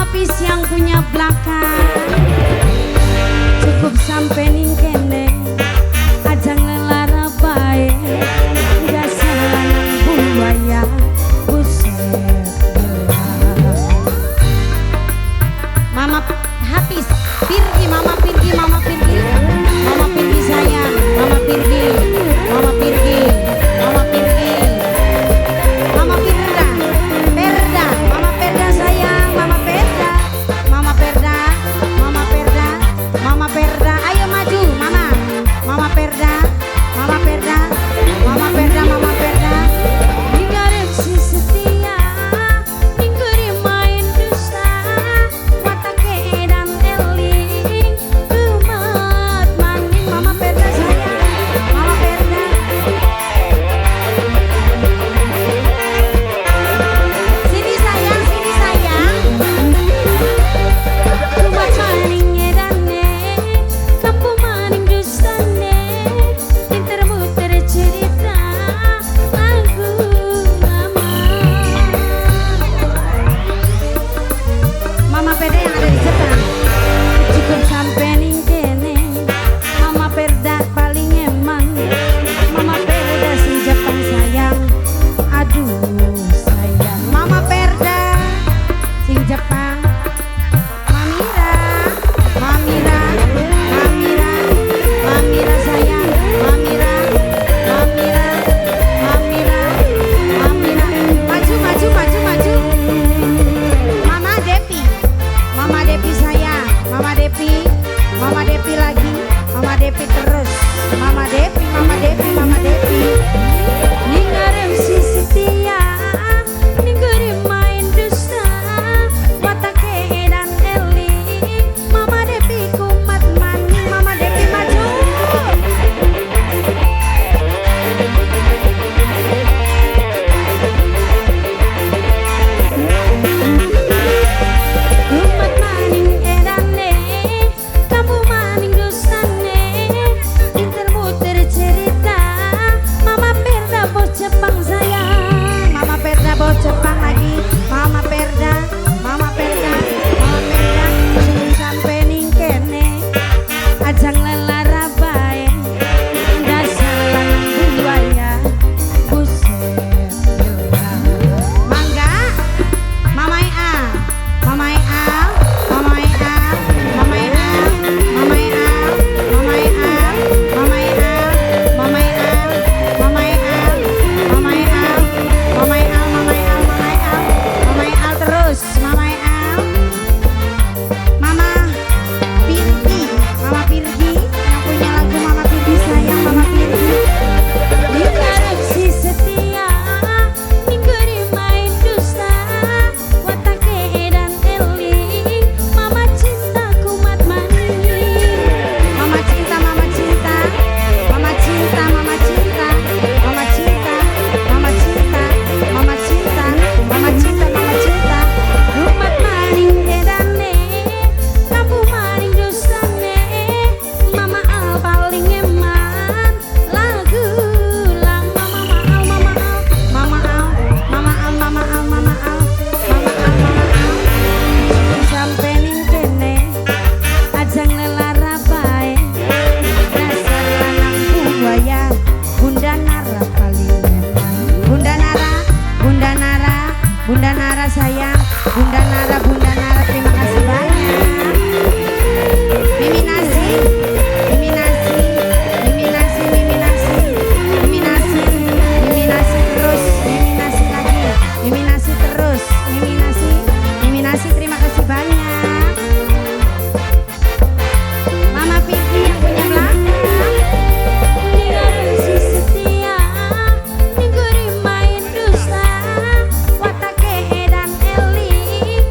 Hafiz yang punya belakang. Cukup sampai ning kene, ajang lelara bae, dasar lanang buaya, buset belah. Mama Hafiz, Pirgi, Mama Pirgi, Mama Pirgi, Mama Pirgi sayang, Mama Pirgi, Mama Pirgi, Mama Pirgi, Mama Pirda, Perda, Mama Perda sayang, Mama Perda, Mama Perda, Mama Perda, Mama Perda, ayo maju Mama, Mama Perda, Mama Perda, Mama Perda, Mama Perda. Ningarep si setia, ningguri main dusta, watake edan eling, kumat maning. Mama Perda sayang, Mama Perda. Sini sayang, sini sayang. Kumat maning edane, kamu maning dustane, pinter muter cerita lagu mama. Mama Perda yang ada di Jepang, cukup sampai ning kene. Mama Perda paling eman, Mama Perda sing Jepang sayang, aduh sayang. Mama Perda sing Jepang. Mamira, Mamira, Mamira, Mamira sayang, Mamira, Mamira, Mamira, Mamira. Maju, maju, maju, maju. Mama Depi, Mama Depi sayang, Mama Depi, Mama Depi lagi, Mama Depi terus, Mama Depi, Mama Depi, Mama Depi. Ningarep si setia, ningguri main dusta, watake edan eling, Mama Depi kumat maning, Mama Depi maju. Kumat maning edane, kamu maning dustane, pinter muter cerita, Mama Perda bos Jepang sayang, Mama Perda bos Jepang lagi, Mama Perda, Mama Perda, Mama Perda, cukup sampai ning kene, ajang lelara bae, dasar lanang buaya, buset belah. Mangga, Mama A, Mama A, Mama A, Mama A, Mama A, Mama A, Mama A, Mama A, Mama A, Mama A, Mama A, Mama A, Mama A, Mama A terus, Mama A, Mama Pirgi, Mama Pirgi yang punya lagu Mama Pirgi sayang, Mama Pirgi. Ningarep si setia, ningguri main dusta, watake edan eling, Mama cinta kumat maning. Mama cinta, Mama cinta, Mama cinta, Mama cinta, Mama cinta, Mama cinta, Mama cinta, Mama cinta, Mama cinta. Kumat maning edane, kamu maning dustane, Mama Al paling eman, lagu lama Mama Al, Mama Al, Mama Al, Mama Al, Mama Al, Mama Al, Mama Al, Mama Al. Cukup sampai ning kene, ajang lelara bae, dasar lanang buaya, Bunda Nara paling eman. Bunda Nara, Bunda Nara, Bunda Nara sayang, Bunda Nara, Bunda Nara terima kasih banyak. Mimi Nasi, Mimi Nasi, Mimi Nasi, Mimi Nasi, Mimi Nasi, Mimi Nasi terus, Mimi Nasi lagi, Mimi Nasi terus, Mimi Nasi, Mimi Nasi terima kasih banyak. Mama Pirgi yang punya belakang. Ningarep si setia, ningguri main dusta, watake edan eling,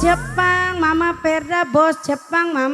Jepang, Mama Perda bos Jepang, Mama.